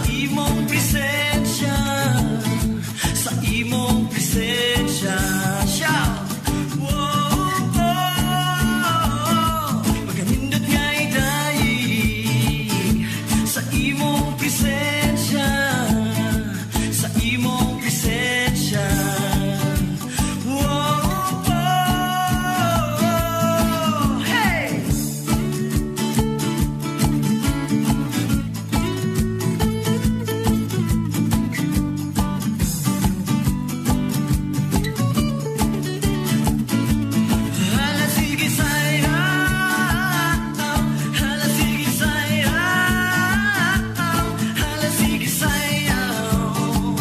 Imong presensya, sa imong presensya. Shout! Whoa. Pagkanindot nga idaig sa imong presensya, sa imong presensya. Whoa. Hey! Hala, sige sayaw, hala, sige sayaw, hala, sige sayaw.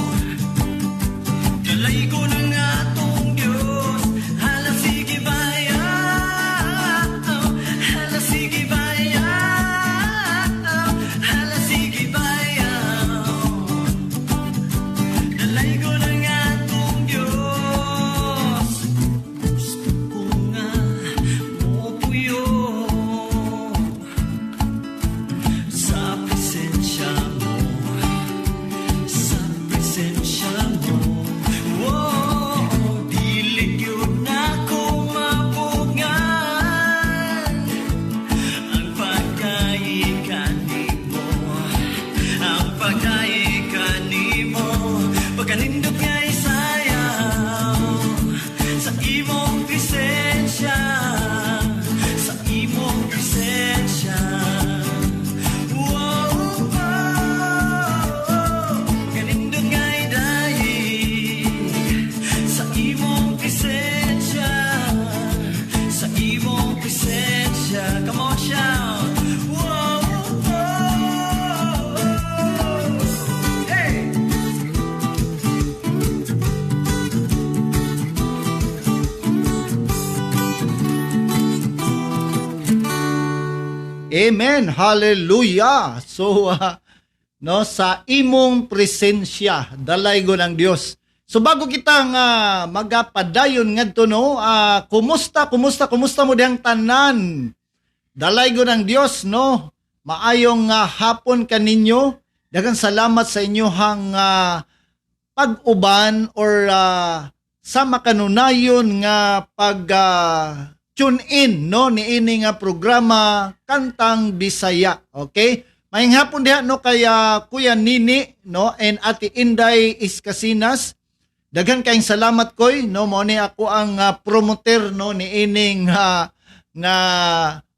Dalaygon ang atong Diyos, hala, sige bayaw, hala, sige bayaw, hala, sige bayaw. Dalaygon ang atong Diyos. Gusto ko nga mopuyo sa presensya mo, sa presensya mo. Oh, dili gyud nako mapugngan ang pagdayeg kanimo, ang pagdayeg kanimo. Pagkanindot nga isayaw sa imong presensya, sa imong presensya. Whoa. Pagkanindot nga idaig sa imong presensya, sa imong presensya. Come on, shout! Whoa. Hey! Amen. Hallelujah. So, no, sa imong presensya, dalaygon ang Dios. So bago kita nga magapadayon ngadto, no, kumusta, kumusta, kumusta mo dihang tanan? Dalaygon ang Dios, no? Maayong hapon kaninyo. Daghang salamat sa inyohang pag-uban or sa makanunayon nga pag tune in, no, niini nga programa Kantang Bisaya. Okay? Maayong hapon diha, no, kay Kuya Nini, no, and Ate Inday Iskasinas. Daghan kayong salamat koy, no, mao ni ako ang promoter, no, niining nga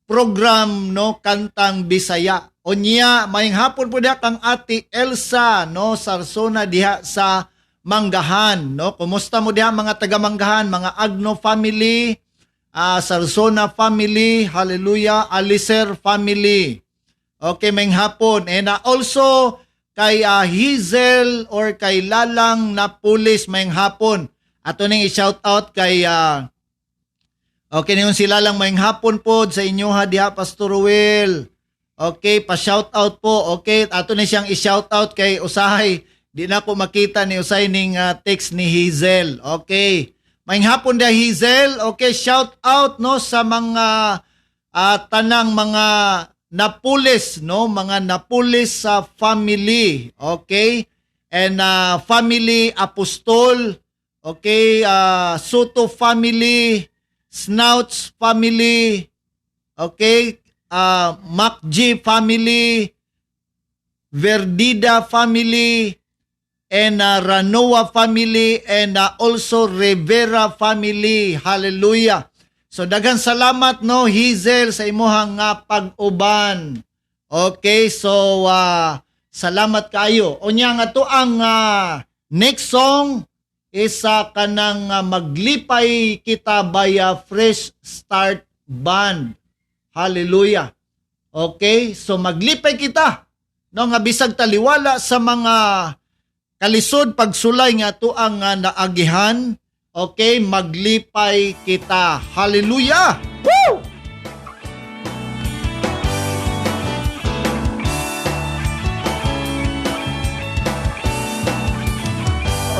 program, no, Kantang Bisaya. Unya, maayong hapon po diha kang Ate Elsa, no, Sarsona diha sa Manggahan, no. Kumusta mo diha, mga taga Manggahan, mga Agno family, Sarsona family, hallelujah, Alicer family. Okay, maayong hapon. And also kay Hazel or kay Lalang Napulis, maayong hapon. Ato ning i-shout out kay okay, niyon si Lalang, maayong hapon po sa inyo ha diha, Pastor Ruel. Okay, pa-shout out po. Okay, ato ni siyang i-shout out kay usahay di na ko makita ni usahay ning text ni Hazel. Okay. Maayong hapon diha, Hazel. Okay, shout out, no, sa mga tanang mga Napulis, no, mga Napulis sa family. Okay? And family Apostol, okay, Soto family, Snouts family, okay, Mac G family, Verdida family, and Ranoa family, and also Rivera family. Hallelujah. So daghan salamat, no, Hazel, sa imuhang nga pag-uban. Okay, so salamat kayo. Unya nga to ang next song is sa kanang "Maglipay Kita" by Fresh Start Band. Hallelujah. Okay, so maglipay kita, no, nga bisag taliwala sa mga kalisod pagsulay nga ato ang naagihan. Okay, maglipay kita. Hallelujah! Woo!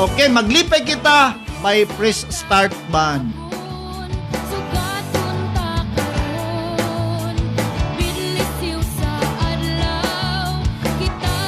Okay, "Maglipay Kita" by Fresh Start Band. Sugaton ta karon, bidlisiw sa adlaw kita.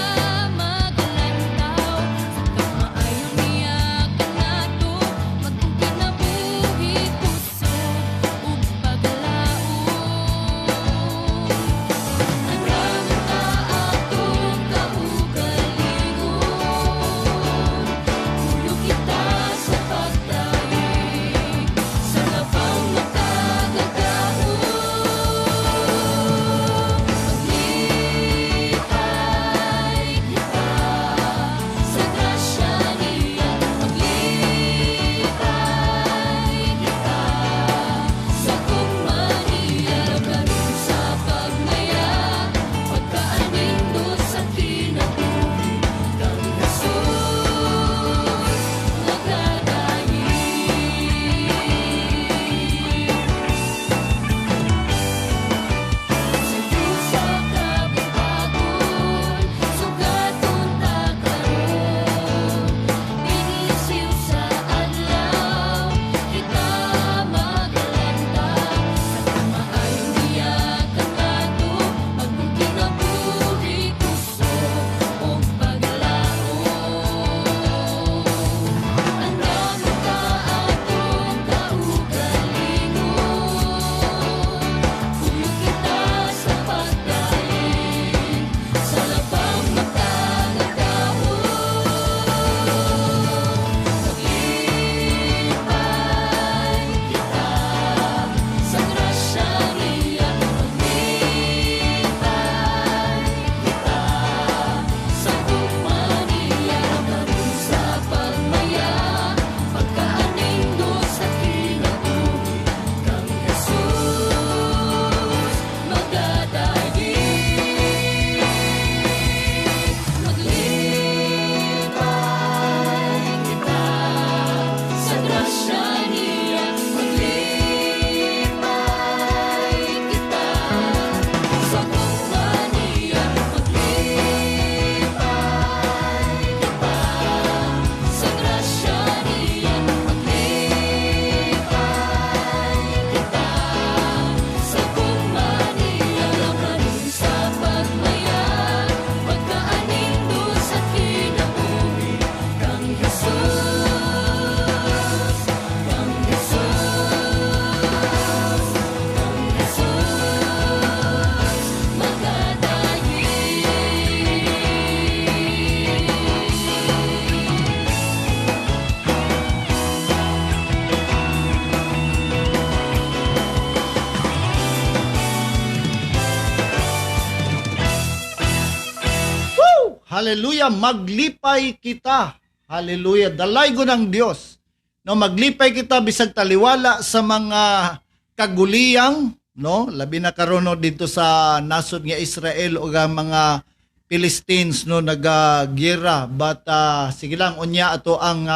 Hallelujah, maglipay kita. Hallelujah, dalaygon ang Dios. No, maglipay kita bisag taliwala sa mga kaguliyang, no, labi na karon, no, dito sa nasod nga Israel ug ang mga Philistines, no, nagagira, but sige lang, unya ato ang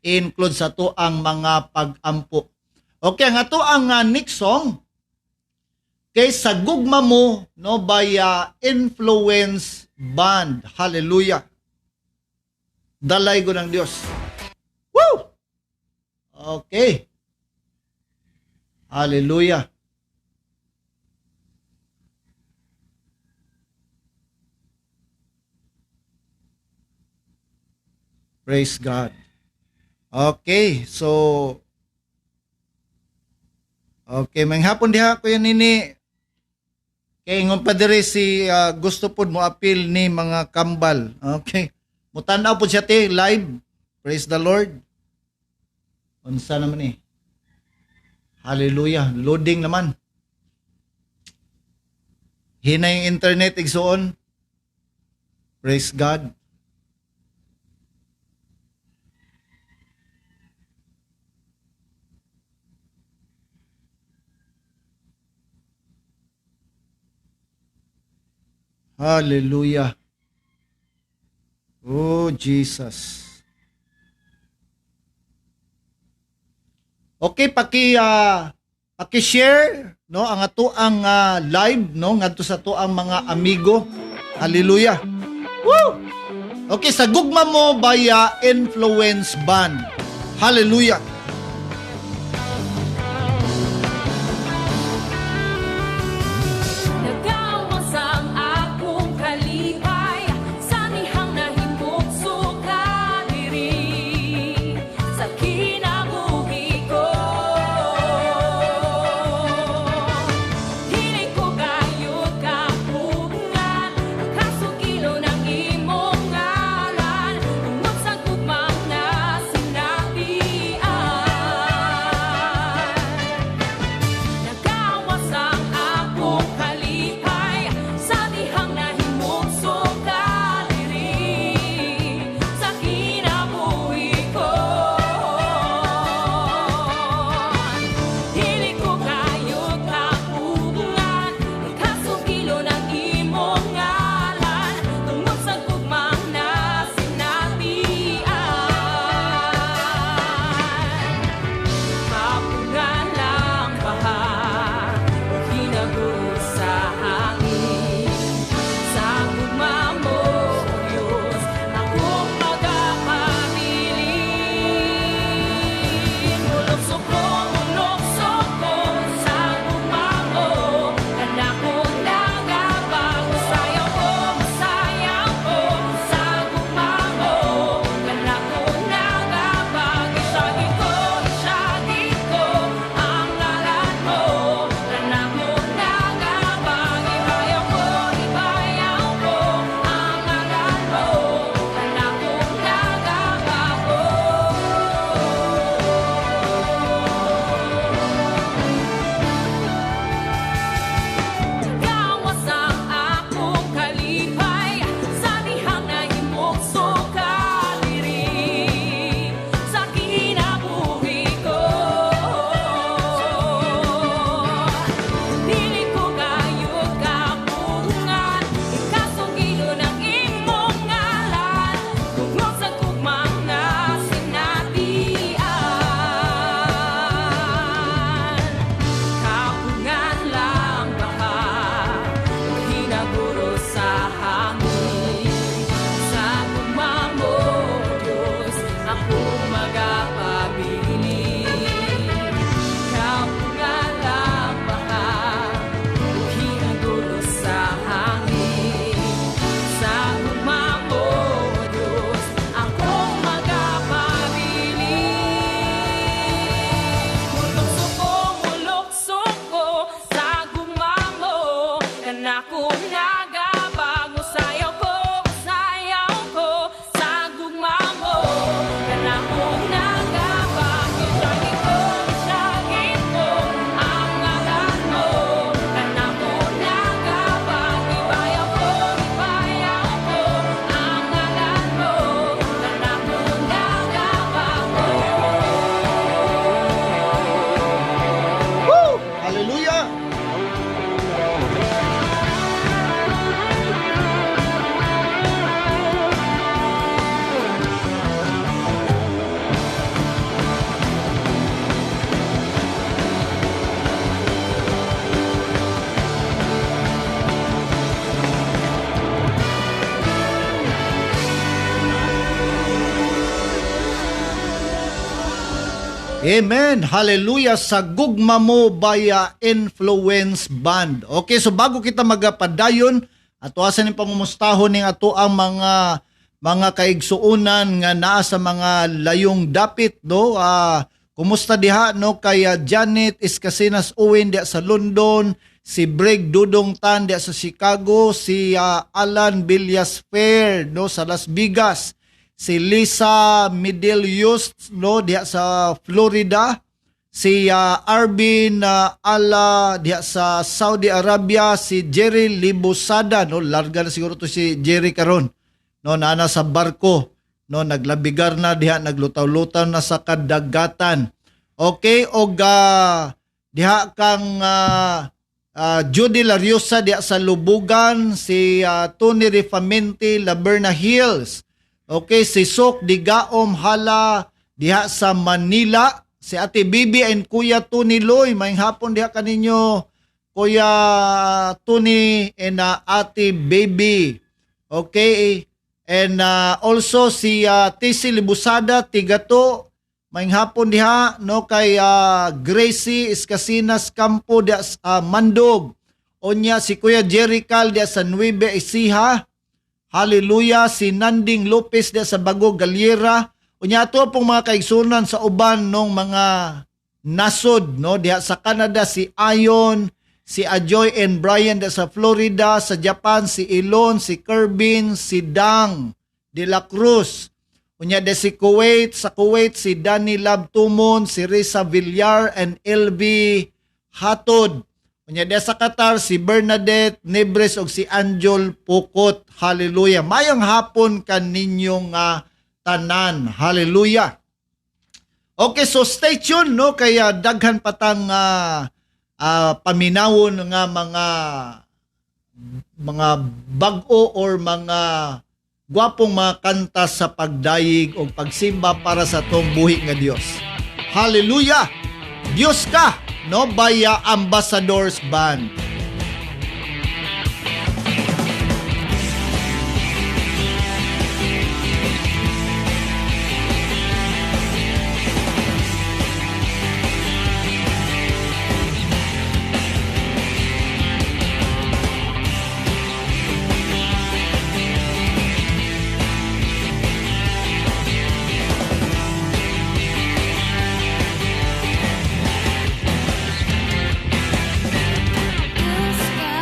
i-include sa ato ang mga pag-ampo. Okay, ang ato ang next song kay Sa Gugma Mo, no, by Influence Band. Hallelujah. Dalaygon ang Dios. Woo! Okay. Hallelujah. Praise God. Okay, so okay, may hapon diha, Kuya Nini. Kay ingon pa diri si gusto pod mo apil ni mga kambal. Okay. Mutan-aw pod siya te live. Praise the Lord. Unsa naman eh. Hallelujah. Loading naman. Hina yung internet, igsuon. Praise God. Hallelujah. Oh, Jesus. Okay, paki-share, no, ang ato ang live, no, ngadto sa ato ang mga amigo. Hallelujah. Woo! Okay, Sa Gugma Mo by Influence Band. Hallelujah. Nagawas ang akong kalipay sa mihang nahimong kadiri sa kinabuhi ko. Dili ko kayo kapugngan ang kasugilo ng imong ngalan tungod sa gugma nga sinabian. Amen. Hallelujah sa Gugma Mo by Influence Band. Okay, so bago kita magapadayon, ato asa ning pangumustahon ning ato ang mga kaigsuonan nga naa sa mga layong dapit, no? Kumusta diha, no, kay Janet Escasinas Owen diha sa London, si Brig Dudong Tan diha sa Chicago, si Alan Villas Fair, no, sa Las Vegas, si Lisa Medelius, no, diha sa Florida, si Arvin Ala diha sa Saudi Arabia, si Jerry Libosada, no, larga na siguro to si Jerry karon, no, naa sa barko, no, naglabigar na diha, naglutaw-lutaw na sa kadagatan. Okay, og diha kang Judy Lariosa diha sa Lubugan, si Tony Rifamente, Laberna Hills. Okay, si Sok Digaom Hala diha sa Manila, si Ate Bibi and Kuya Tony Loy, maayong hapon diha kaninyo, Kuya Tony and Ate Baby. Okay, and also si TC Libusada Tigato, maayong hapon diha, no, kay Gracie Escasinas Campo diha sa Mandog. Onya si Kuya Jerry Cal diha sa Nueva Ecija. Hallelujah, si Nanding Lopez diha sa Bago Galiera. Unya ato pong mga kaigsunan sa uban nung mga nasod, no, diha sa Canada si Ayon, si Ajoy and Brian diha sa Florida, sa Japan si Elon, si Kervin, si Dang de la Cruz. Unya de si Kuwait, sa Kuwait si Danny Lab Tumon, si Risa Villar and LB Hatod. Unya de sa Qatar si Bernadette Nebres ug si Anjol Pukot. Hallelujah. Mayong hapon kaninyong tanan. Hallelujah. Okay, so stay tuned, no, kaya daghan patang paminawon nga mga bag-o or mga gwapong mga kanta sa pagdayeg o pagsimba para sa atong buhi nga Dios. Hallelujah! Diyos ka, no, by Ambassadors Band. Diyos ka,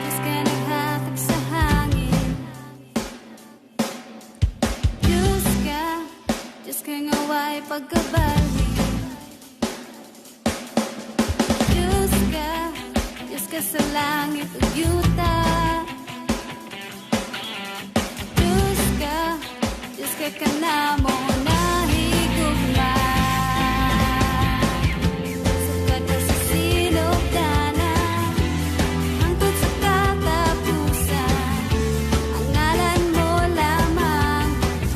Diyos ka naghatag sa hangin. Diyos ka, Diyos ka nga way pagkabalhin. Diyos ka, Diyos ka sa langit ug yuta. Diyos ka, Diyos ka kanamo nahigugma. Sukad pa sa sinugdanan hangtod sa katapusan, ang ngalan mo lamang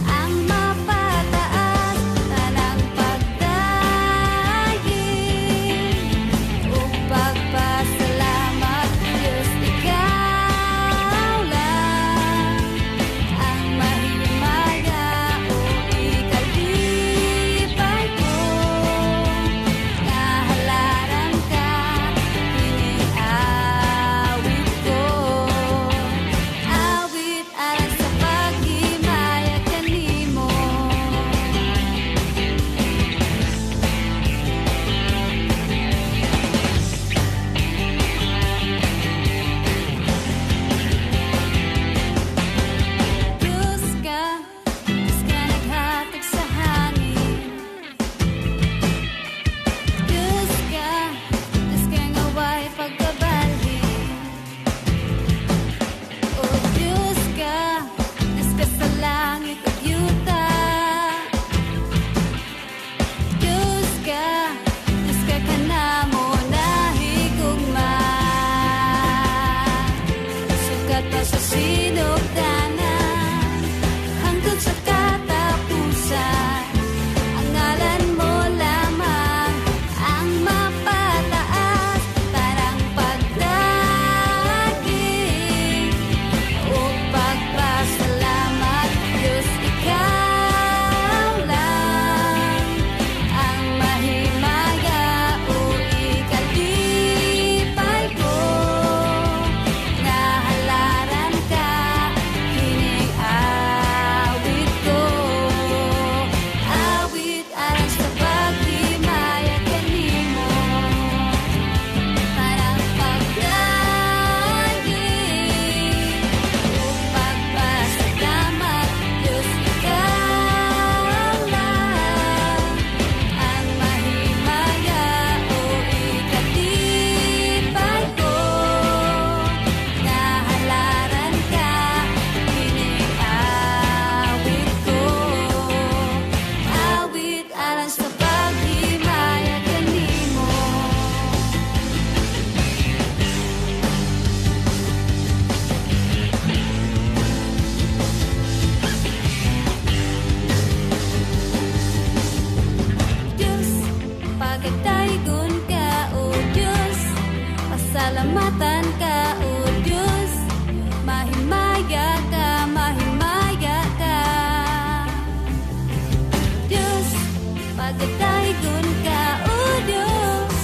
ang mapataas. Tanang pagdayeg ug pagpasalamat, Diyos, ikaw. Pasalamatan ka, O Diyos. Mahimaya ka, mahimaya ka. Diyos, pagkataygon ka, O Diyos.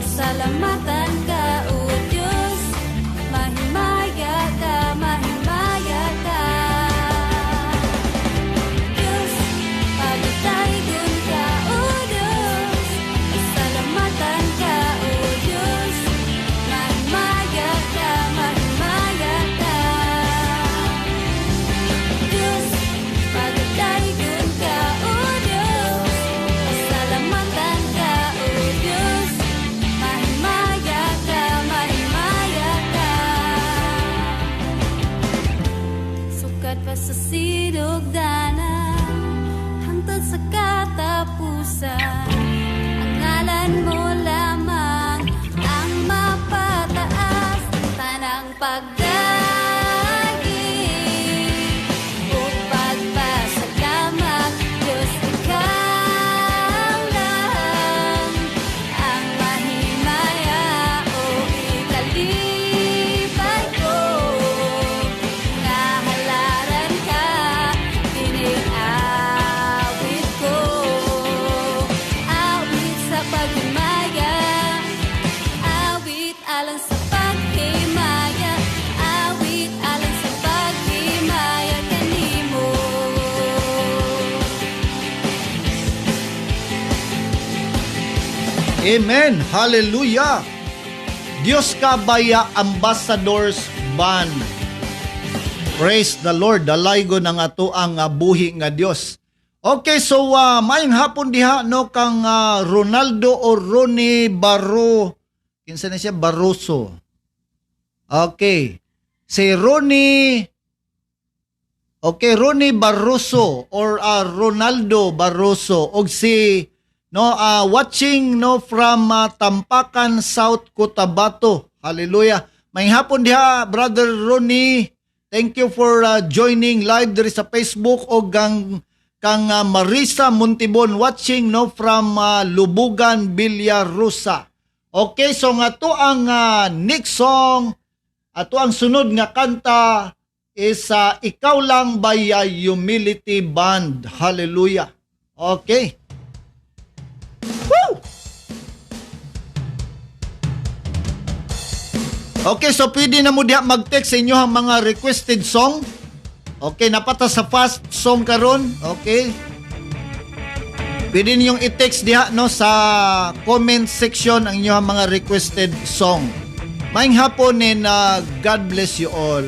Pasalamatan ka, O Diyos. Mahimaya ka, mahimaya ka. Diyos, pagkataygon ka, O Diyos. Pasalamatan ka, O Diyos. Mahimaya ka, mahimaya ka. Diyos, pagkataygon ka, O Diyos. Pasalamatan ka, O Diyos. Mahimaya ka, mahimaya ka. Sukad pa sa sinugdanan hangtod sa katapusan, ang ngalan mo lamang ang mapataas. Tanang pagdagi ug pagpasalamat, Diyos, ikaw lang ang mahimaya o ikalipay ko nga halaran ka, kining awit ko. Awit sa paghimaya, awit alang sa paghimaya, awit alang sa paghimaya kanimo. Amen. Hallelujah. Diyos ka baya Ambassadors Band. Praise the Lord. Dalaygo na nga to ang buhi nga Dios. Okay, so maayong hapon diha no kang Ronaldo o Ronnie Barro. Kinsa na siya? Barroso. Okay. Si Ronnie. Okay, Ronnie Barroso or Ronaldo Barroso og si no watching no from Tampakan, South Cotabato. Hallelujah. Maayong hapon diha, Brother Ronnie. Thank you for joining live diri sa Facebook og ang kang Marisa Montibon watching no from Lubugan, Villarosa. Okay, so nga to ang next song, ato ang sunod nga kanta is Ikaw Lang by Humility Band. Hallelujah. Okay. Woo! Okay, so pwede na mo diha mag-text sa inyo ang mga requested song. Okay, napata sa fast song karon. Okay. Pwede ninyong i-text diha no sa comment section ang inyong mga requested song. Maayong hapon and God bless you all.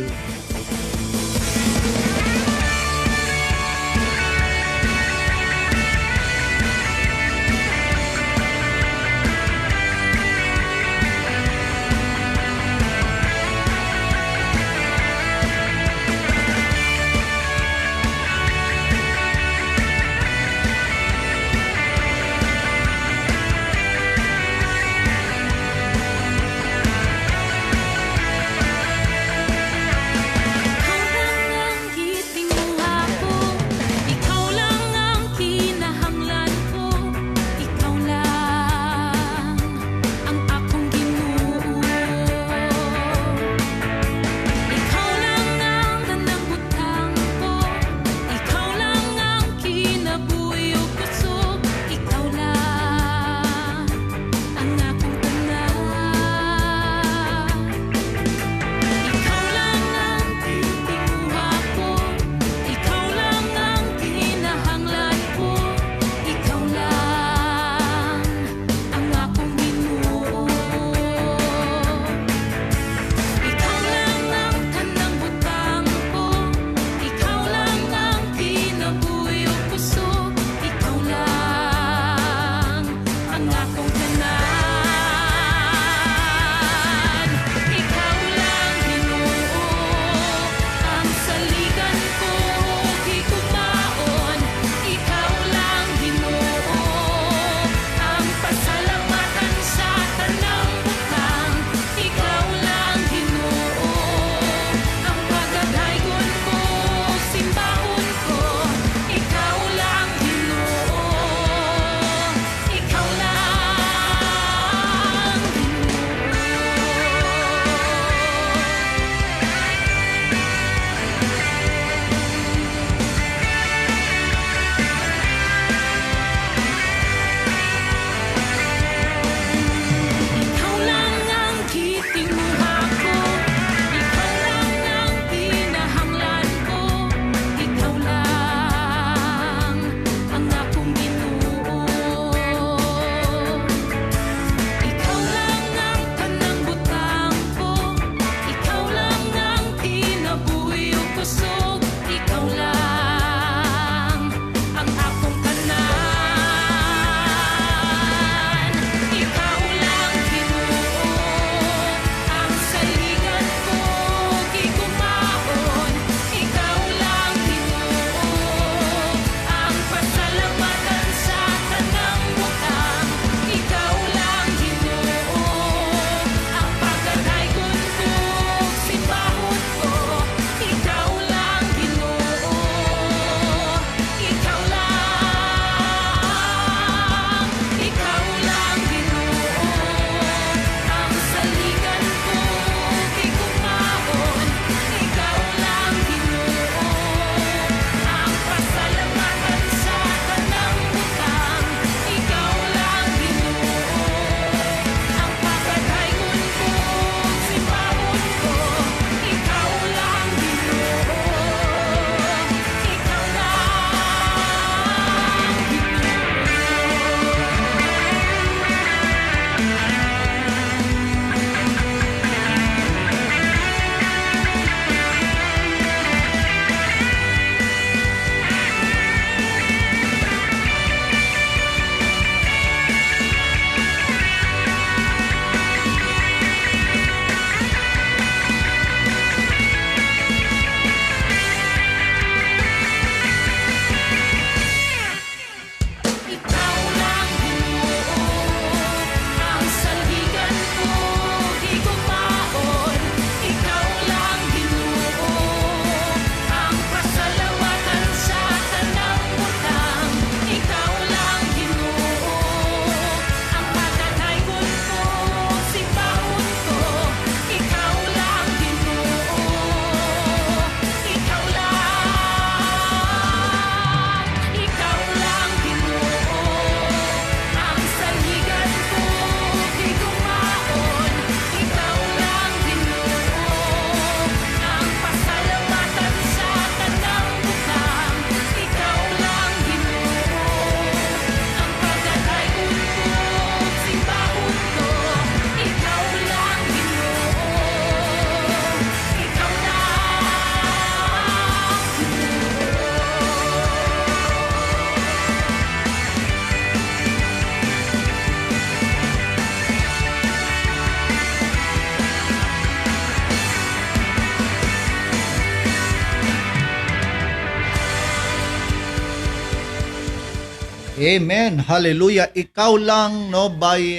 Amen. Hallelujah. Ikaw Lang, no, by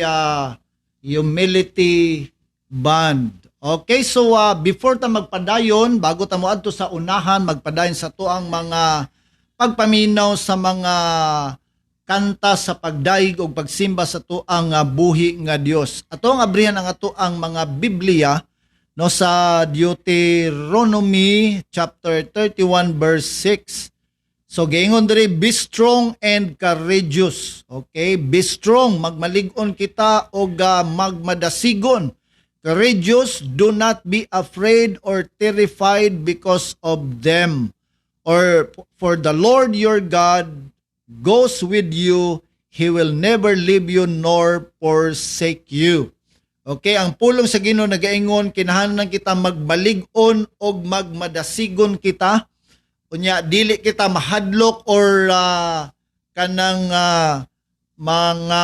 Humility Band. Okay, so before ta magpadayon, bago ta moadto sa unahan, magpadayon sa atoang mga pagpaminaw sa mga kanta sa pagdayeg og pagsimba sa atoang buhi nga Dios. Atong abrihan ang atoang mga Biblia, no, sa Deuteronomy chapter 31 verse 6. So giingon diri, "Be strong and courageous." Okay, be strong, magmalig-on kita og magmadasigon. Courageous, do not be afraid or terrified because of them. Or for the Lord your God goes with you, he will never leave you nor forsake you. Okay, ang pulong sa Ginoo nagaingon kinahanglan kita magmalig-on og magmadasigon kita. Unya dili kita mahadlok or kanang mga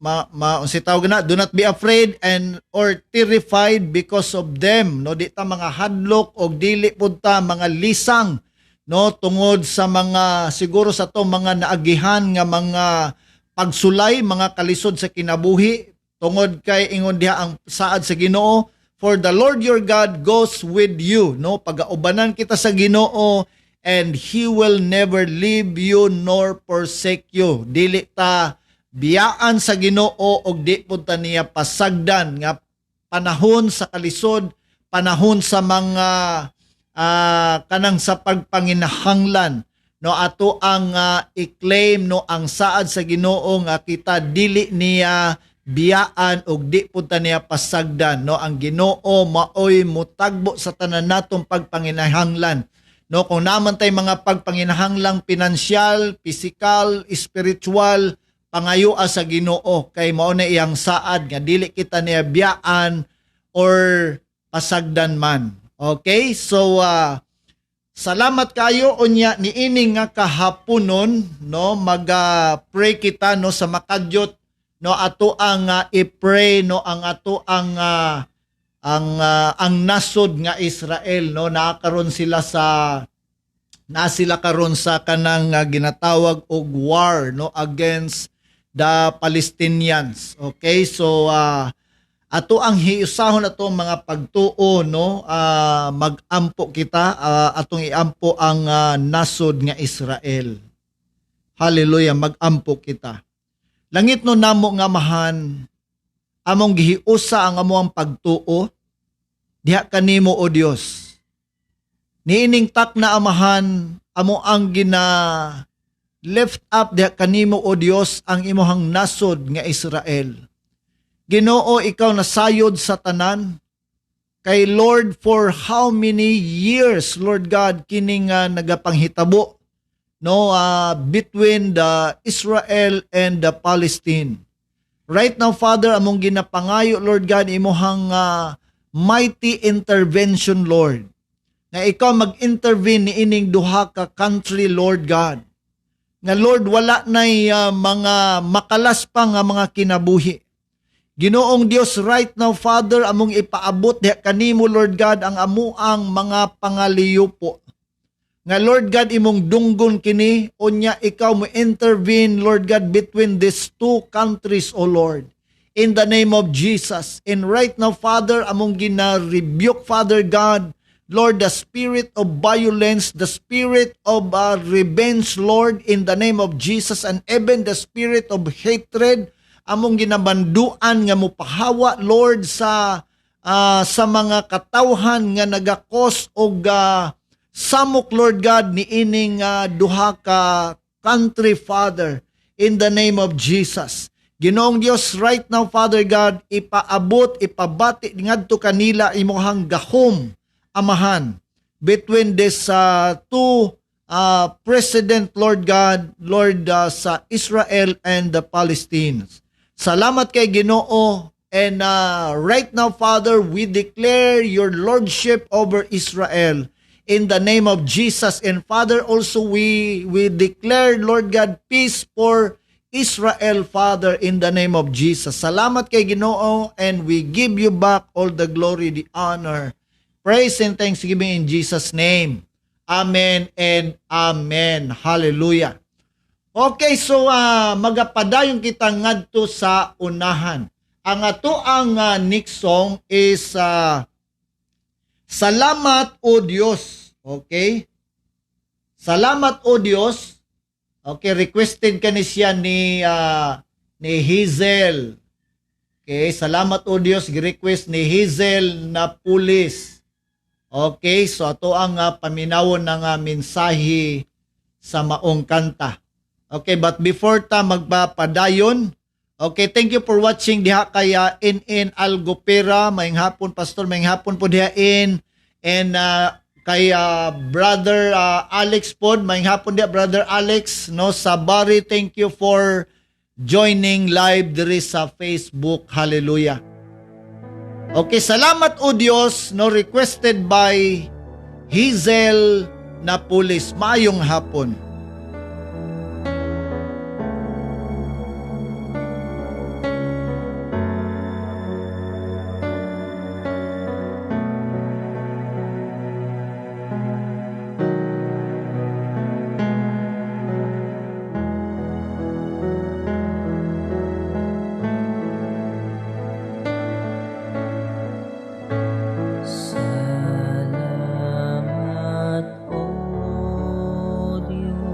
ma, ma unsay tawag na, do not be afraid and or terrified because of them, no? Di ta mga hadlok og dili pud ta mga lisang, no, tungod sa mga siguro sa to mga naagihan nga mga pagsulay, mga kalisod sa kinabuhi, tungod kay ingon diha ang saad sa Ginoo, "For the Lord your God goes with you," no? Pagaubanan kita sa Ginoo and he will never leave you nor forsake you. Dili ta biyaan sa Ginoo og di pud ta niya pasagdan nga panahon sa kalisod, panahon sa mga kanang sa pagpanginahanglan, no? Ato ang i-claim, no, ang saad sa Ginoo nga kita dili niya biyaan og di pud ta niya pasagdan, no? Ang Ginoo maoy mutagbo sa tanan natong pagpanginahanglan, no? Kung naa man tay mga pagpanginahanglang pinansyal, pisikal, spiritual, pangayoa sa Ginoo kay mao na iyang saad nga dili kita niya biyaan or pasagdan man. Okay, so salamat kayo. Unya niini nga kahaponon, no, maga pray kita, no, sa makadyot, no, ato ang i-pray, no, ang ato ang nasod nga Israel, no? Naa karon sila sa na sila karon sa kanang ginatawag og war, no, against the Palestinians. Okay, so ato ang hiusahon ato ang mga pagtuo, no? Magampo kita, atong iampo ang nasod nga Israel. Hallelujah, magampo kita. Langit no namo nga Amahan, among gihiusa ang among pagtuo diha kanimo, O Dios. Niining takna, Amahan, amo ang gina lift up diha kanimo, O Dios, ang imuhang nasod nga Israel. Ginoo, ikaw nasayod sa tanan. Kay Lord, for how many years, Lord God, kining nagapanghitabo, no, between the Israel and the Palestine. Right now, Father, among ginapangayo, Lord God, imuhang mighty intervention, Lord. Nga ikaw mag-intervene niining duha ka country, Lord God. Nga Lord, wala nay mga makalas pa nga mga kinabuhi. Ginoong Dios, right now, Father, among ipaabot diha kanimo, Lord God, ang amuang mga pangaliyupo. Nga Lord God, imong dunggon kini, unya ikaw mo intervene, Lord God, between these two countries, O Lord. In the name of Jesus. And right now, Father, among gina-rebuke, Father God, Lord, the spirit of violence, the spirit of revenge, Lord, in the name of Jesus, and even the spirit of hatred, among ginabanduan nga mopahawa, Lord, sa mga katawhan nga naga-cause og samok, Lord God, niining duha ka country, Father, in the name of Jesus. Ginoong Dios, right now, Father God, ipaabot, ipabati ngadto kanila imuhang gahom, Amahan, between this two president, Lord God, Lord, sa Israel and the Palestinians. Salamat kay Ginoo, and right now, Father, we declare your lordship over Israel in the name of Jesus. And Father, also we declare, Lord God, peace for Israel, Father, in the name of Jesus. Salamat kay Ginoo, and we give you back all the glory, the honor, praise and thanksgiving in Jesus' name. Amen and amen. Hallelujah. Okay, so magapadayon kita ngadto sa unahan. Ang ato ang next song is Salamat O Dios. Okay? Salamat O Dios. Okay, requested kani siya ni Hazel. Okay, salamat O Dios, gi-request ni Hazel na pulis. Okay, so ato ang paminawon ng mensahe sa maong kanta. Okay, but before ta magpapadayon, okay, thank you for watching diha kay NN Algopera. Maayong hapon, Pastor, maayong hapon po diha in and kay Brother Alex pod, maayong hapon diha, Brother Alex, no, sa Bari. Thank you for joining live diri sa Facebook. Hallelujah. Okay, salamat O Dios, no, requested by Hazel Napulis. Maayong hapon. Salamat, O Diyos.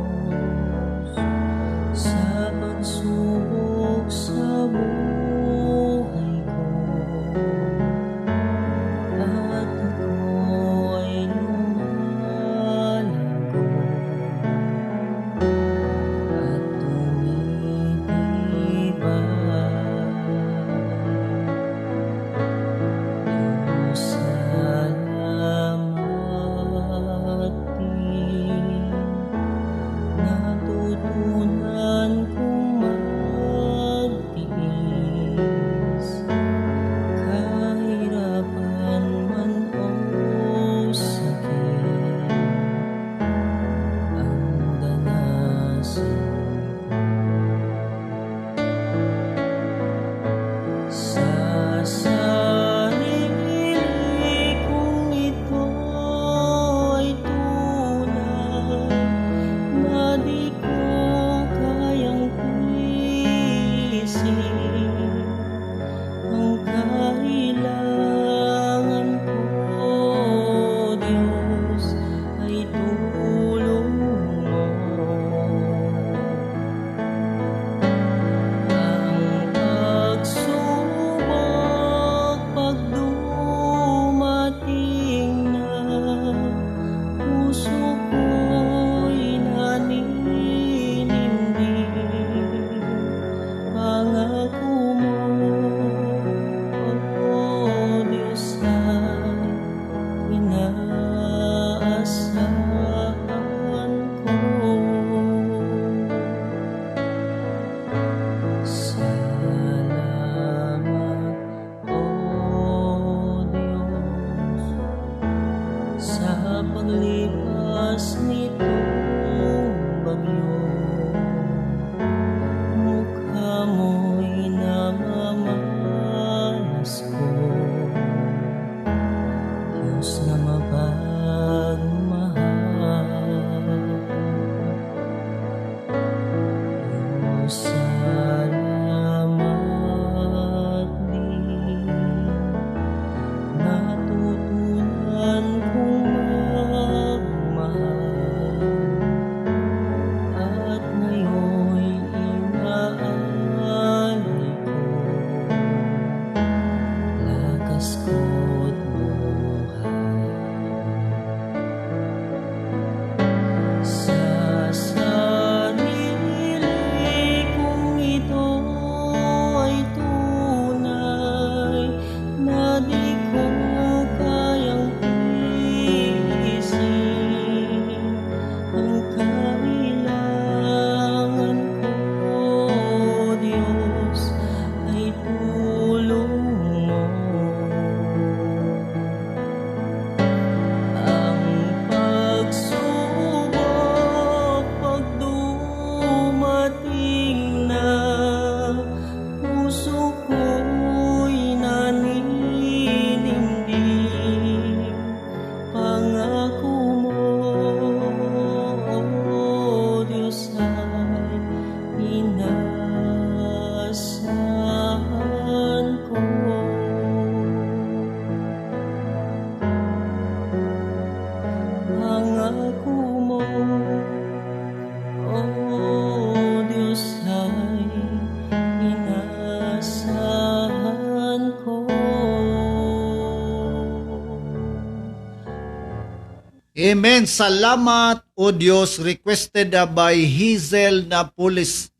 Amen. Salamat, O Diyos, requested by Hazel Napolis.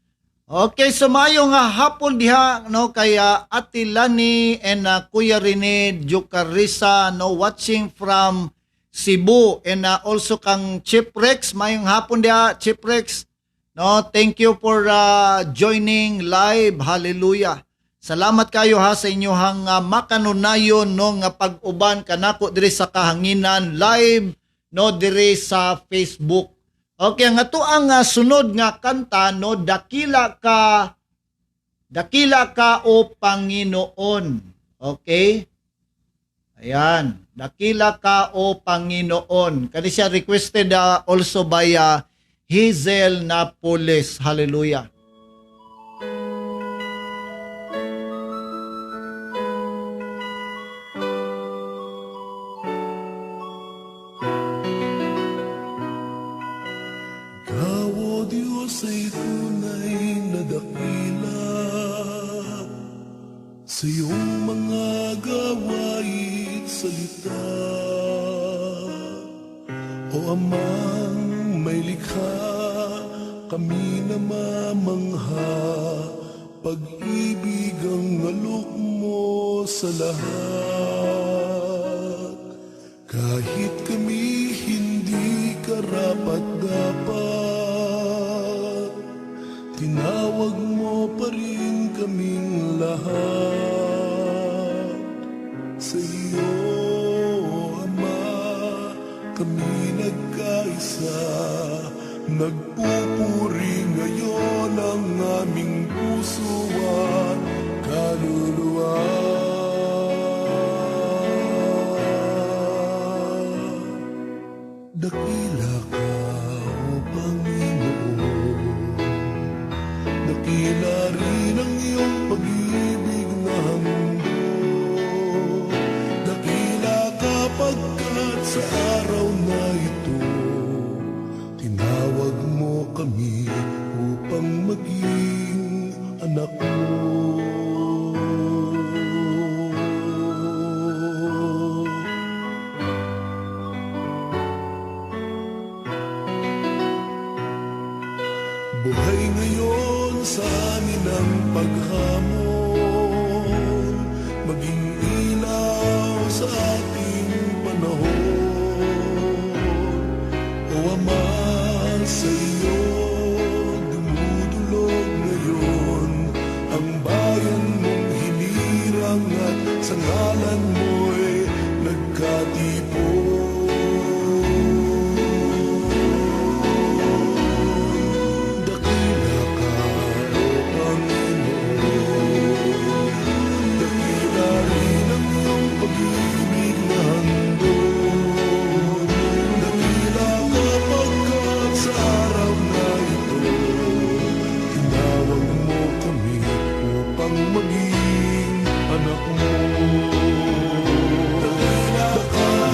Okay, so maayo nga hapon diha, no, kay Ate Lani and Kuya Rene Jucarisa, no, watching from Cebu, and also kang Chip Rex. Maayong hapon diha, Chip Rex. No, thank you for joining live. Hallelujah. Salamat kayo ha sa inyong makanunayon, no, nga pag-uban kanako diri sa kahanginan live, no, diri sa Facebook. Okay, ang ato ang sunod nga kanta, no, "Dakila Ka, Dakila Ka O Panginoon." Okay? Ayan, "Dakila Ka O Panginoon." Kani siya requested also by Hazel Napoles. Hallelujah. Ikaw, O Diyos, ay tunay na dakila sa iyong mga gawa't salita. O Amang may likha, kami namamangha, pag-ibig ang alok mo sa lahat. Kahit kami hindi karapat dapat, tinawag mo pa rin kaming lahat. Sa iyo, Ama, kami nagkaisa. Nagpupuri ngayon ang aming puso at kaluluwa. Dakila ka, O Panginoon. Dakila rin ang iyong pag-ibig na handog. Dakila ka pagkat sa araw na ito, tinawag mo kami upang maging anak mo. Buhay ngayon sa amin ang paghamon, maging ilaw sa ating panahon. O Ama, sa iyo dumudulog ngayon ang bayan mong hinirang at sa ngalan mo'y nagkatipon. Dakila ka, O Panginoon. Dakila rin ang iyong pag-ibig na handog. Dakila ka pagkat sa araw na ito, tinawag mo kami upang maging anak mo. Dakila ka, O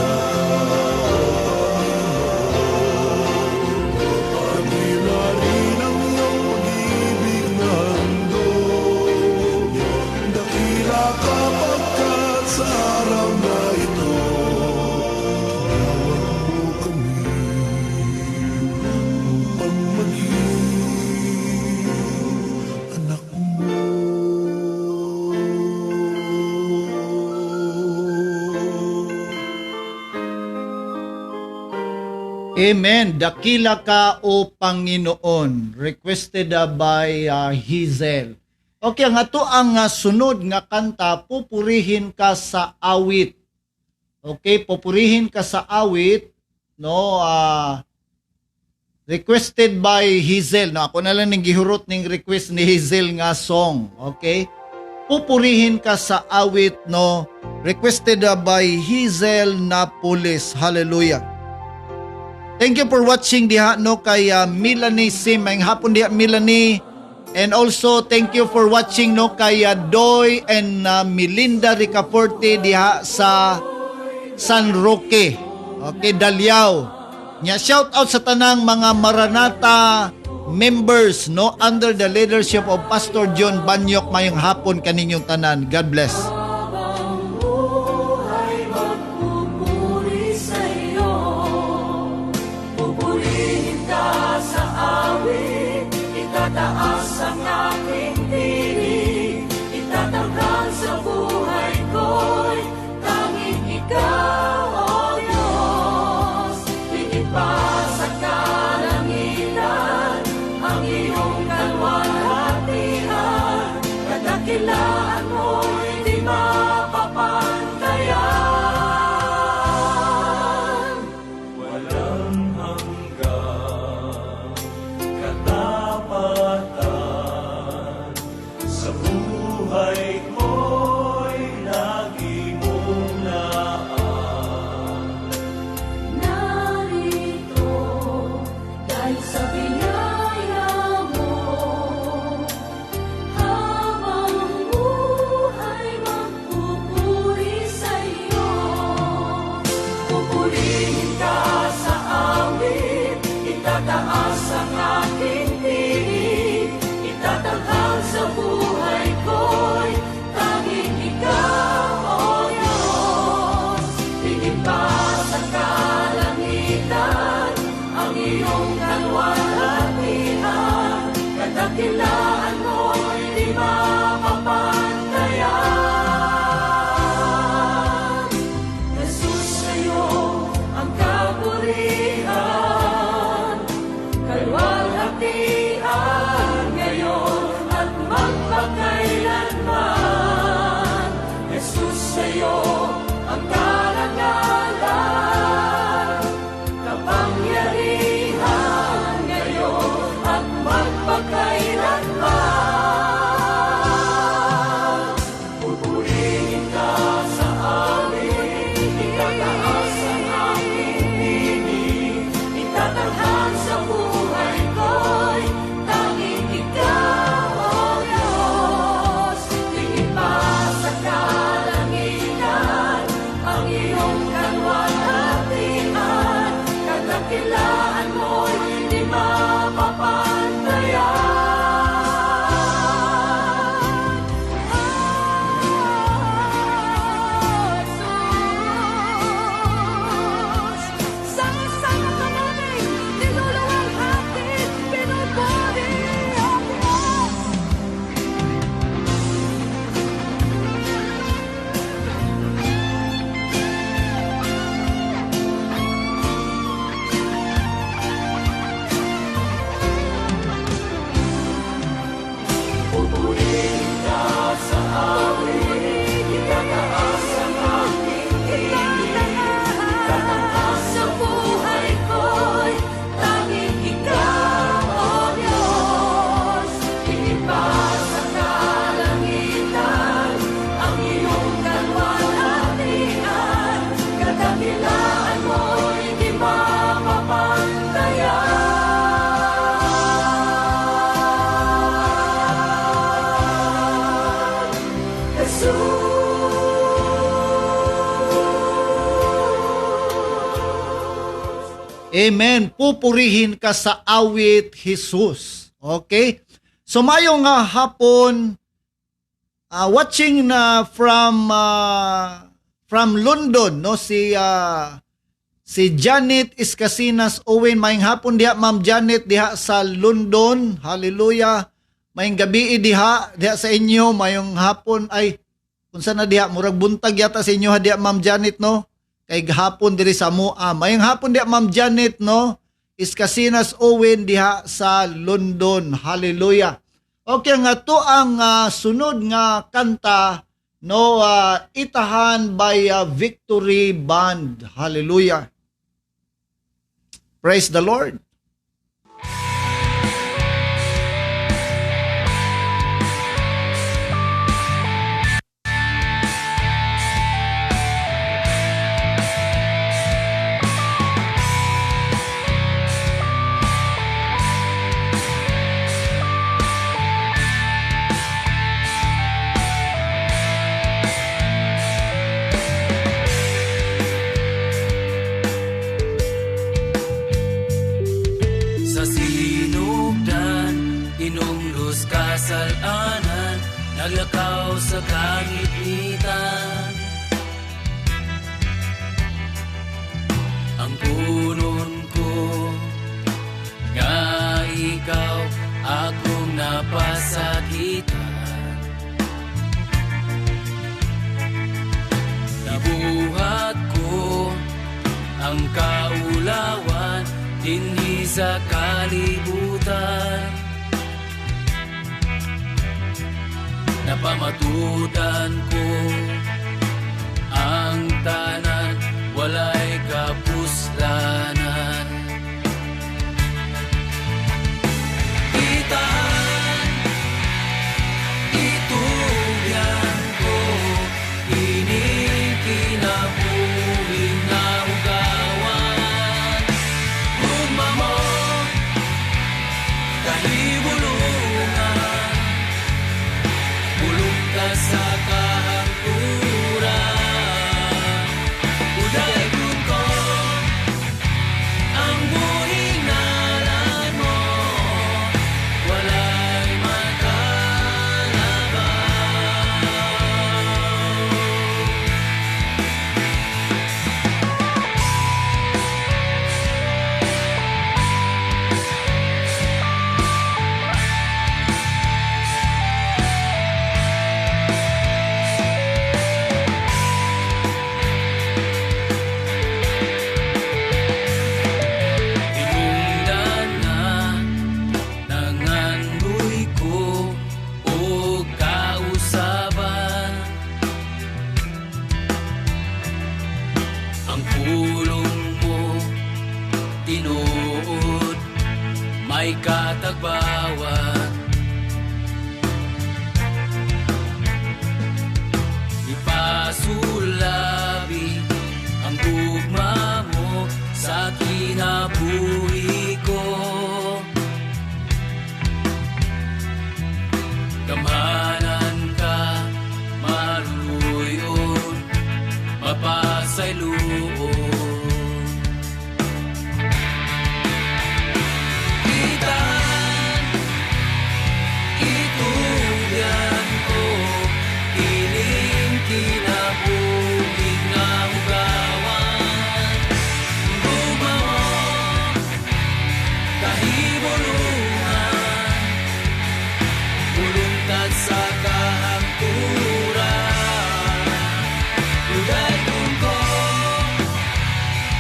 Panginoon. Dakila rin ang iyong pag-ibig na handog. Dakila ka pagkat sa araw na ito, tinawag mo kami upang maging anak mo. Amen. "Dakila Ka O Panginoon." Requested by Hazel. Okay, ang ato ang sunod nga kanta, "Pupurihin Ka sa Awit." Okay, "Pupurihin Ka sa Awit," no, requested by Hazel. No, ako na lang ning gihurot ning request ni Hazel nga song. Okay? "Pupurihin Ka sa Awit," no, requested by Hazel Napoles. Hallelujah. Thank you for watching diha, no, kay Melanie Sim. Maayong hapon diha, Melanie. And also thank you for watching, no, kay Doy and Melinda Ricaforte diha sa San Roque. Okay, Daliao. Nya shout out sa tanang mga Maranatha members, no, under the leadership of Pastor John Banyok. Mayong hapon kaninyong tanan. God bless. Habang buhay magpupuri sa iyo. Itataas ang aking tinig, itatanghal sa buhay ko'y tanging ikaw, O Diyos. Higit pa sa kalangitan, ang iyong kalwalhatian, kadakilaan mo'y di mapapantayan. Walang hanggang katapatan sa buhay ko'y lagi mong naan. Narito dahil sa biyaya mo, habang buhay magpupuri sa iyo. Pupurihin ka sa awit, itataas ang aking tinig, itatanghal sa buhay ko'y tanging ikaw, O Diyos. Higit pa sa kalangitan, ang iyong kalwalhatian, kadakilaan mo'y di mapapantayan. Jesus, sa'yo ang kapurihan, kalwalhatian ngayon at magpakailanman. Jesus, sa'yo ang karangalan, kapangyarihan ngayon at magpakailanman. Pupurihin ka sa awit, itataas ang aking tinig, itatanghal sa buhay ko'y tanging ikaw, O Diyos. Higit pa sa kalangitan, ang iyong kalwalhatian, kadakilaan mo'y di mapapantayan. Jesus, sama-sama ka namin, niluluwalhati, pinupuri, O Diyos. Pupurihin ka sa awit, itataas ang aking tinig, itataas Sa buhay ko'y tanging ikaw, O Diyos. Higit pa sa kalangitan, ang iyong kalwalhatian, kadakilaan mo'y di mapapantayan. Jesus. Amen. Pupurihin ka sa awit, Jesus. Okay? So maayong nga hapon, watching na from London, no, si Janet Escasinas Owen. Maayong hapon diha, Ma'am Janet, diha sa London. Hallelujah. Maayong gabi diha diha sa inyo, maayong hapon ay unsa na diha, murag buntag yata sa inyo ha diha, Ma'am Janet, no? Kay gahapon diri sa Mua. Maayong hapon diha, Ma'am Janet, no? Escasinas Owen diha sa London. Hallelujah. Okay, nga to ang sunod nga kanta, no, Itahan by Victory Band. Hallelujah. Praise the Lord. Sa sinugdan, hinumdus kasalanan, naglakaw sa kangitngitan. Ang punon ko, nga ikaw ako. Napasakitan. Nabuhat ko ang kaulawan dinhi sa kalibutan. Napamatudan ko ang tanan, walay kapuslanan. Itan, itugyan ko kining kinabuhi nga ugawan. Gugma mo, kahibulungan, bulong sa kahangturan. Udaygon ko ang buhing ngalan mo, walay makalaban. Hinungdan na nangandoy ko og kausaban. Ang pulong mo tinuod may katagbawan. Ipasulabi ang gugma mo sa kinabuhi ko. Gamhanan ka, maluyon, mapasayloon. Itan, itugyan ko kining kinabuhi nga ugawan. Gugma mo, kahibulungan, bulungtad sa kahangturan. Udaygon ko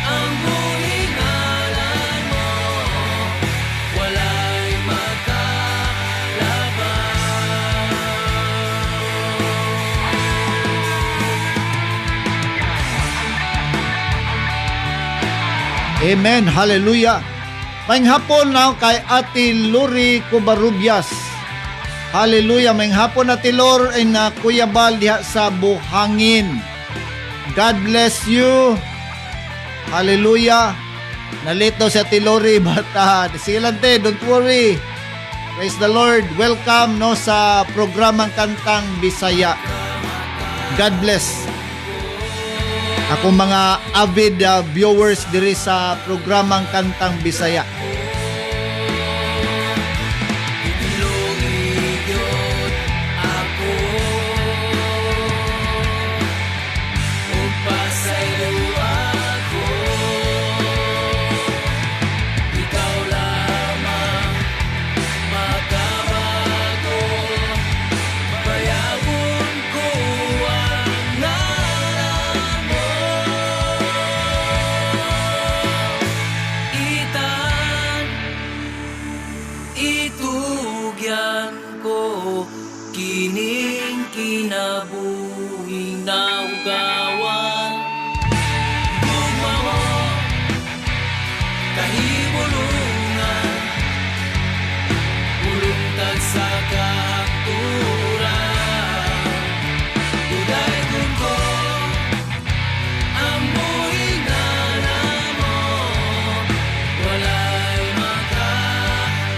ang buhing ngalan mo, walay makalaban. Amen. Hallelujah. Maayong hapon na kay Ate Lori Covarrubias. Hallelujah. Maayong hapon, Ate Lor and Kuya Bal diha sa Buhangin. God bless you. Hallelujah. Nalito si Ate Lori, but sige lang te, don't worry. Praise the Lord. Welcome, no, sa programang Kantang Bisaya. God bless. Akong mga avid viewers diri sa programang Kantang Bisaya. Ilugi gyud ako ug pasaylo ako. Ikaw lamang makabago, bayawon ko ang ngalan mo. Itan, itugyan ko kining kinabuhing naugawan. Gugma mo, kahibulungan, bulungtad sa kahangturan. Udaygon ko ang buhing ngalan mo, walay makalaban.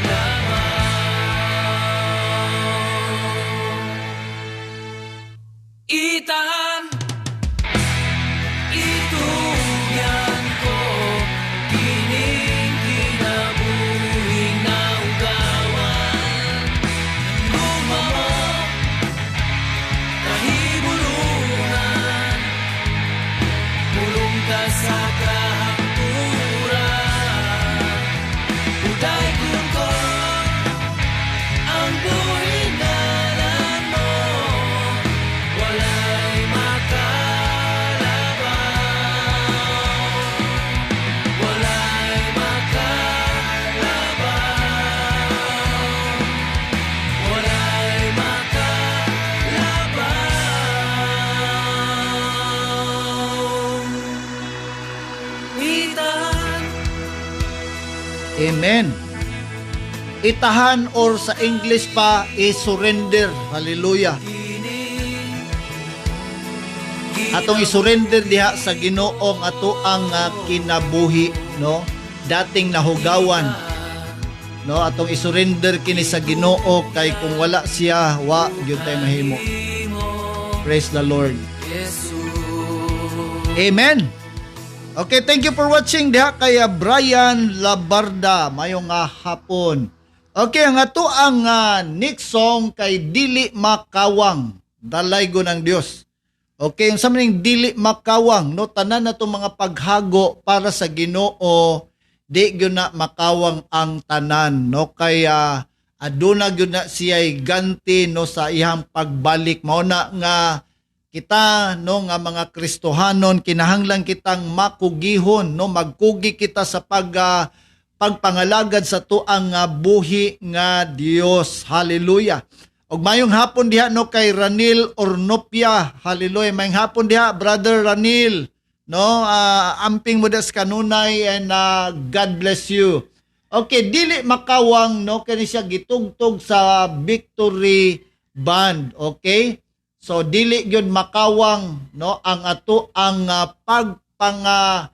Amen. Itahan or sa English pa, i-surrender. Hallelujah. Atong i-surrender diha sa Ginoong ato ang kinabuhi, no? Dating nahugawan, no? Atong i-surrender kini sa Ginoo kay kung wala siya, wa gyud tay mahimo. Praise the Lord. Amen. Okay, thank you for watching diha kay Brian Labarda mayong hapon. Okay, ang ato ang next song kay Dili Makawang, Dalaygo ng Dios. Okay, yung sa maning dili makawang, no, tanan na itong mga paghago para sa Ginoo, di gyud na makawang ang tanan, no, kaya aduna gyud na siya'y ganti, no, sa iyang pagbalik. Mao na nga kita, no, nga mga Kristohanon, kinahanglan kitang makugihon, no, magkugi kita sa pagpangalagad sa tuang buhi nga Dios. Hallelujah. Og mayong hapon diha, no, kay Ranil Ornopia. Hallelujah. Mayong hapon diha, Brother Ranil. No, amping mo das kanunay and God bless you. Okay, dili makawang, no, kani siya gitugtog sa Victory Band, okay? So dili gyud makawang, no, ang ato ang pagpanga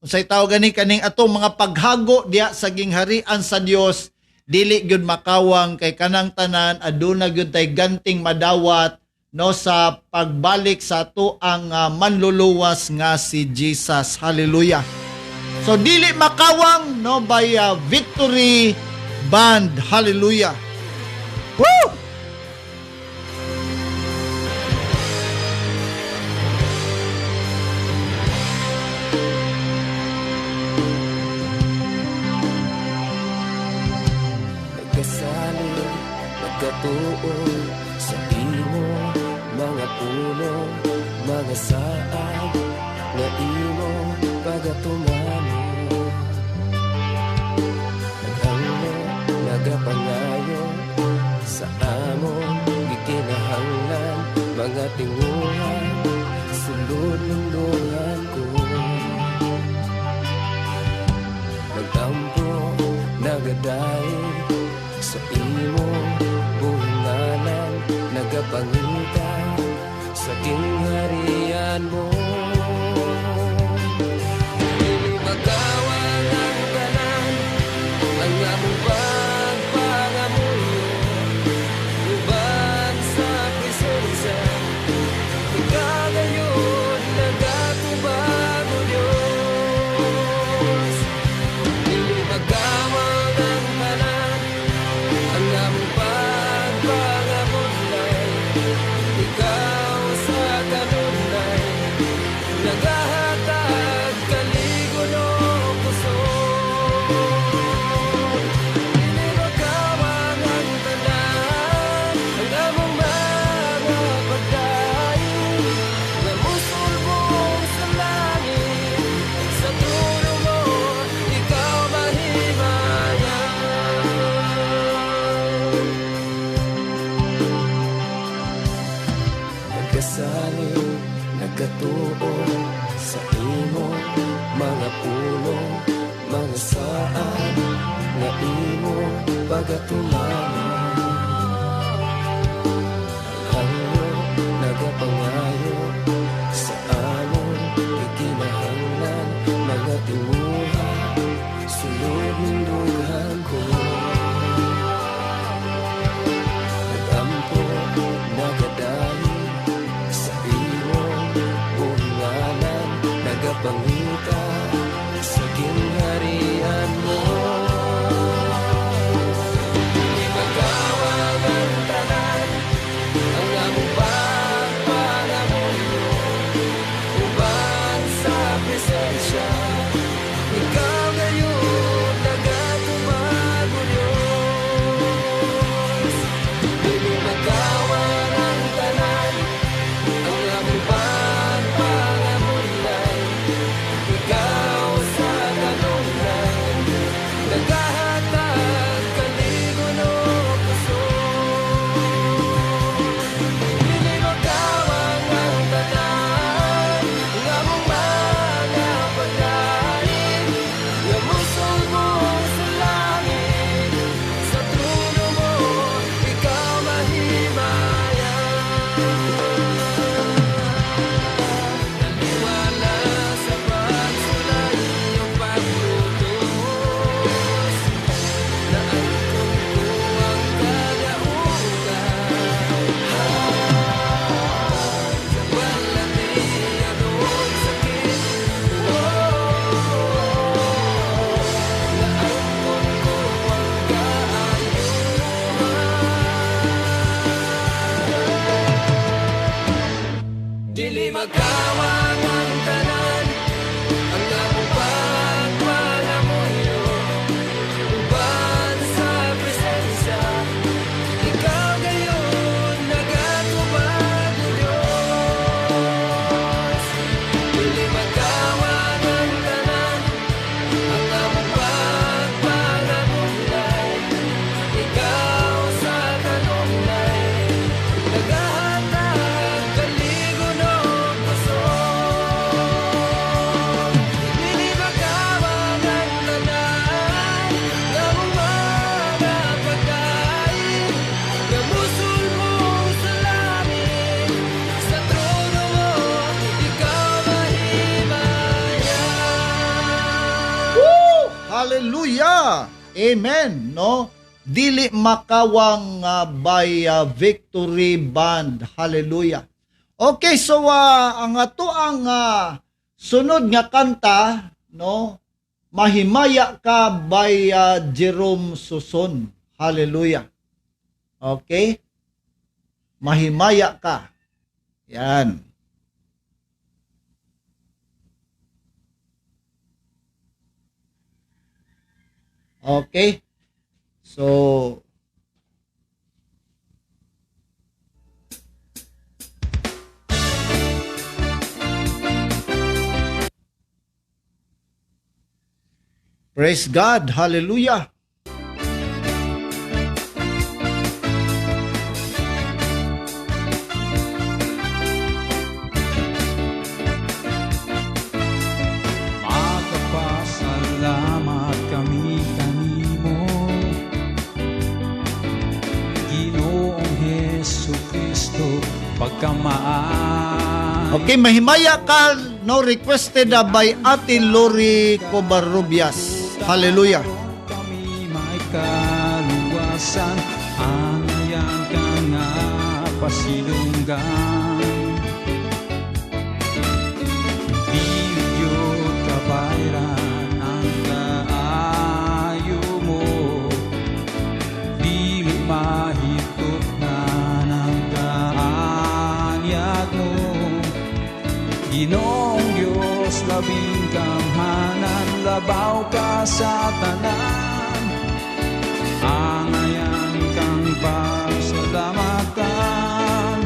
unsay tawag gani kaning atong mga paghago diha sa gingharian sa Dios, dili gyud makawang kay kanang tanan aduna gyud tay ganting madawat, no, sa pagbalik sa ato ang manluluwas nga si Jesus. Hallelujah. So dili makawang, no, by Victory Band. Hallelujah. Woo! Nagkasalig, nagkatuo sa imo mga puno, mga saad na imo pagatumano. Naganglo, nagapangayo sa among gikinahanglan, mga tinguha, sulod ng duhan ko. Nagtampo, nagadaig sa imong buhinganan, nagapangita sa gingharian mo. Dili magawang ang tanan, ang among pagpangamuyo, uban sa presensya, ikaw ngayon nagatubag o Diyos. Dili magawang ang tanan, ang among pagpangamudlay, ikaw sa kanunay. Hallelujah. Amen, no? Dili Makawang by Victory Band. Hallelujah. Okay, so ang ato ang sunod nga kanta, no? Mahimaya Ka by Jerome Suson. Hallelujah. Okay? Mahimaya Ka. Yan. Okay? So, praise God. Hallelujah. Magpasalamat kami kanimo, Ginoong Hesus Kristo, pagkamaay. Okay, Mahimaya Ka, no, requested by Ate Lori Covarrubias. Hallelujah. Kami may kaluwasan, angayan ka nga pasilunggan. Dili gyud kabayran ang kaayo mo, dili mahitungnan ang kaanyag mo. Ginoong Diyos, labing gamhanan, labaw ka sa tanan. Angayan kang pasalamatan.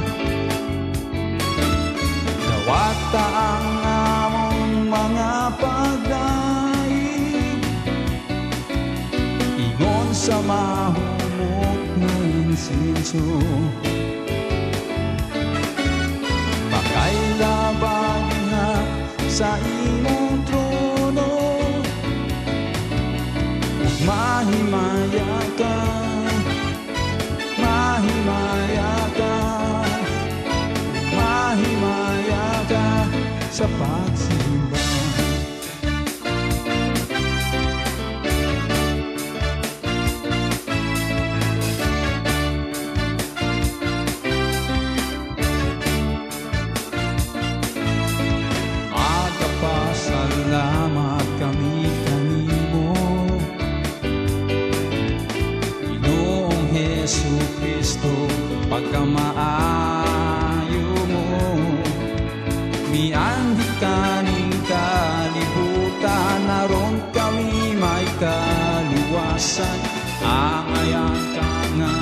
Dawata ang among mga pagdaig, ingon sa mahumot nga insenso. Pakailabang nga sa imong trono, ug mahimaya ka, mahimaya ka, mahimaya ka sa pagsimba. Magpasalamat kami kanimo, Ginoong Hesus Kristo, pagkamaayo mo. Mianhi kaning kalibutan, aron kami may kaluwasan. Angayan ka nga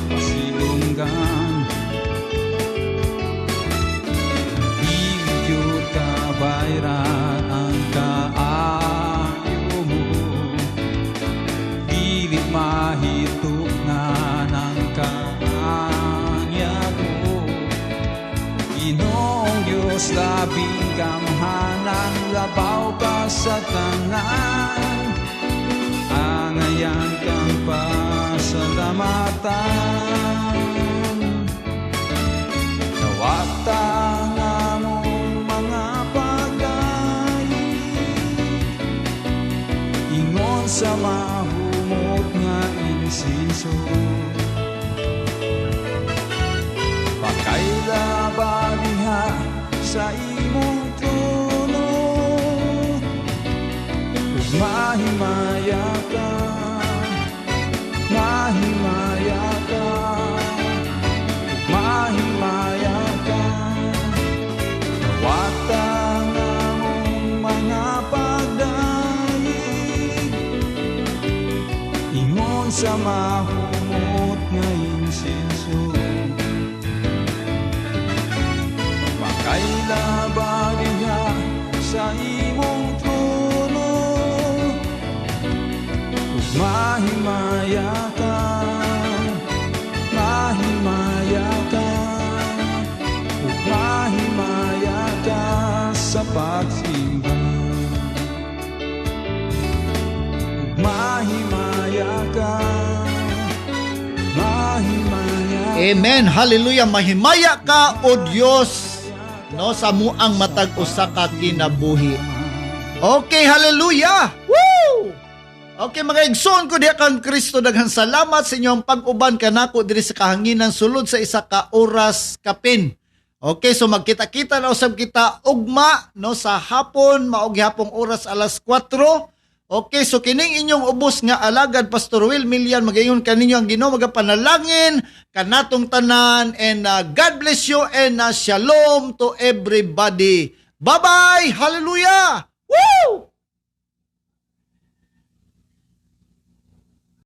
pasilunggan. Dili gyud kabayran ang kaayo mo, dili mahitungnan ang kaanyag mo. Ginoong Diyos, labing gamhanan, labaw ka sa tanan. Angayan kang pasalamatan. Dawata ang among mga pagdaig, ingon sa mahumot nga insenso. Pakailaba diha sa imong trono, ug mahimaya ka, mahimaya ka, mahimaya ka. Dawata ang among mga pagdaig, ingon sa mahumot nga insenso. Pakailaba diha sa imong trono, ug mahimaya ka, mahimaya ka, ug mahimaya ka sa pagsimba. Ug mahimaya ka, mahimaya ka. Amen. Hallelujah. Mahimaya ka, O Dios, no, sa muang matag usa ka kinabuhi. Okay, hallelujah. Woo! Okay, mga igsoon ko diha kang Kristo, daghan salamat sa inyong pag-uban kanako diri sa kahanginan sulod sa isa ka oras kapin. Okay, so magkita-kita na usab kita ugma, no, sa hapon, mao gihapong oras alas 4. Okay, so kining inyong ubos nga alagad, Pastor Will Milian, magayon kaninyo ang Ginoo magapanalangin kanatong tanan and God bless you and shalom to everybody. Bye-bye. Hallelujah. Woo!